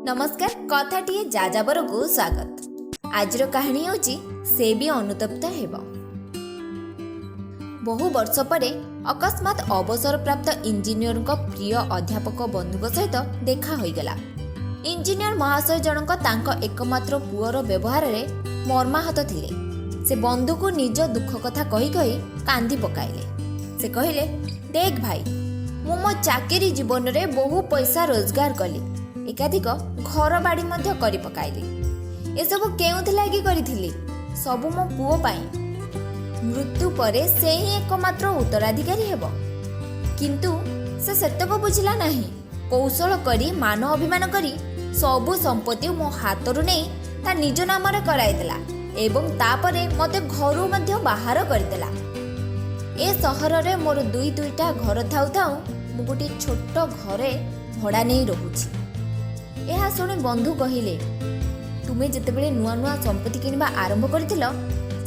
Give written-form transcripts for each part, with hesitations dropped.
ନମସ୍କାର, କଥାଟିଏ ଯାଯାବରକୁ ସ୍ୱାଗତ। ଆଜିର କାହାଣୀ ହେଉଛି ସେ ବି ଅନୁତପ୍ତ ହେବ। ବହୁ ବର୍ଷ ପରେ ଅକସ୍ମାତ ଅବସରପ୍ରାପ୍ତ ଇଞ୍ଜିନିୟରଙ୍କ ପ୍ରିୟ ଅଧ୍ୟାପକ ବନ୍ଧୁଙ୍କ ସହିତ ଦେଖା ହୋଇଗଲା। ଇଞ୍ଜିନିୟର ମହାଶୟ ଜଣଙ୍କ ତାଙ୍କ ଏକମାତ୍ର ପୁଅର ବ୍ୟବହାରରେ ମର୍ମାହତ ଥିଲେ। ସେ ବନ୍ଧୁକୁ ନିଜ ଦୁଃଖ କଥା କହି କହି କାନ୍ଦି ପକାଇଲେ। ସେ କହିଲେ, ଦେଖ ଭାଇ, ମୁଁ ମୋ ଚାକିରି ଜୀବନରେ ବହୁ ପଇସା ରୋଜଗାର କଲି, ଏକାଧିକ ଘର ବାଡ଼ି ମଧ୍ୟ କରି ପକାଇଲି। ଏସବୁ କେଉଁଥିଲାଗି କରିଥିଲି? ସବୁ ମୋ ପୁଅ ପାଇଁ। ମୃତ୍ୟୁ ପରେ ସେ ହିଁ ଏକମାତ୍ର ଉତ୍ତରାଧିକାରୀ ହେବ। କିନ୍ତୁ ସେ ସେତକ ବୁଝିଲା ନାହିଁ। କୌଶଳ କରି, ମାନ ଅଭିମାନ କରି ସବୁ ସମ୍ପତ୍ତି ମୋ ହାତରୁ ନେଇ ତା ନିଜ ନାମରେ କରାଇଦେଲା ଏବଂ ତାପରେ ମୋତେ ଘରୁ ମଧ୍ୟ ବାହାର କରିଦେଲା। ଏ ସହରରେ ମୋର ଦୁଇ ଦୁଇଟା ଘର ଥାଉ ଥାଉ ମୁଁ ଗୋଟିଏ ଛୋଟ ଘରେ ଭଡ଼ା ନେଇ ରହୁଛି। ଏହା ଶୁଣି ବନ୍ଧୁ କହିଲେ, ତୁମେ ଯେତେବେଳେ ନୂଆ ନୂଆ ସମ୍ପତ୍ତି କିଣିବା ଆରମ୍ଭ କରିଥିଲ,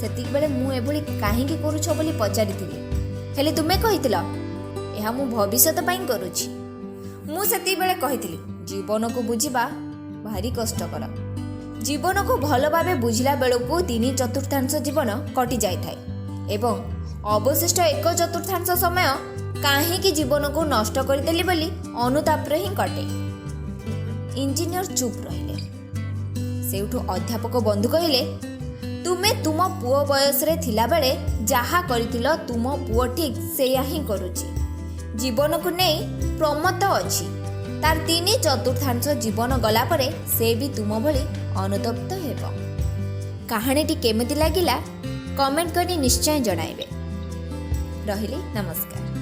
ସେତିକିବେଳେ ମୁଁ ଏଭଳି କାହିଁକି କରୁଛ ବୋଲି ପଚାରିଥିଲି। ହେଲେ ତୁମେ କହିଥିଲ, ଏହା ମୁଁ ଭବିଷ୍ୟତ ପାଇଁ କରୁଛି। ମୁଁ ସେତିକିବେଳେ କହିଥିଲି, ଜୀବନକୁ ବୁଝିବା ଭାରି କଷ୍ଟକର। ଜୀବନକୁ ଭଲ ଭାବେ ବୁଝିଲା ବେଳକୁ ତିନି ଚତୁର୍ଥାଂଶ ଜୀବନ କଟି ଯାଇଥାଏ ଏବଂ ଅବଶିଷ୍ଟ ଏକ ଚତୁର୍ଥାଂଶ ସମୟ କାହିଁକି ଜୀବନକୁ ନଷ୍ଟ କରିଦେଲି ବୋଲି ଅନୁତାପରେ ହିଁ କଟେ। ଇଞ୍ଜିନିୟର ଚୁପ୍ ରହିଲେ। ସେଇଠୁ ଅଧ୍ୟାପକ ବନ୍ଧୁ କହିଲେ, ତୁମେ ତୁମ ପୁଅ ବୟସରେ ଥିଲାବେଳେ ଯାହା କରିଥିଲ, ତୁମ ପୁଅ ଠିକ୍ ସେଇଆ ହିଁ କରୁଛି। ଜୀବନକୁ ନେଇ ପ୍ରମତ୍ତ ଅଛି। ତାର ତିନି ଚତୁର୍ଥାଂଶ ଜୀବନ ଗଲା ପରେ ସେ ବି ତୁମ ଭଳି ଅନୁତପ୍ତ ହେବ। କାହାଣୀଟି କେମିତି ଲାଗିଲା, କମେଣ୍ଟ କରି ନିଶ୍ଚୟ ଜଣାଇବେ। ରହିଲି, ନମସ୍କାର।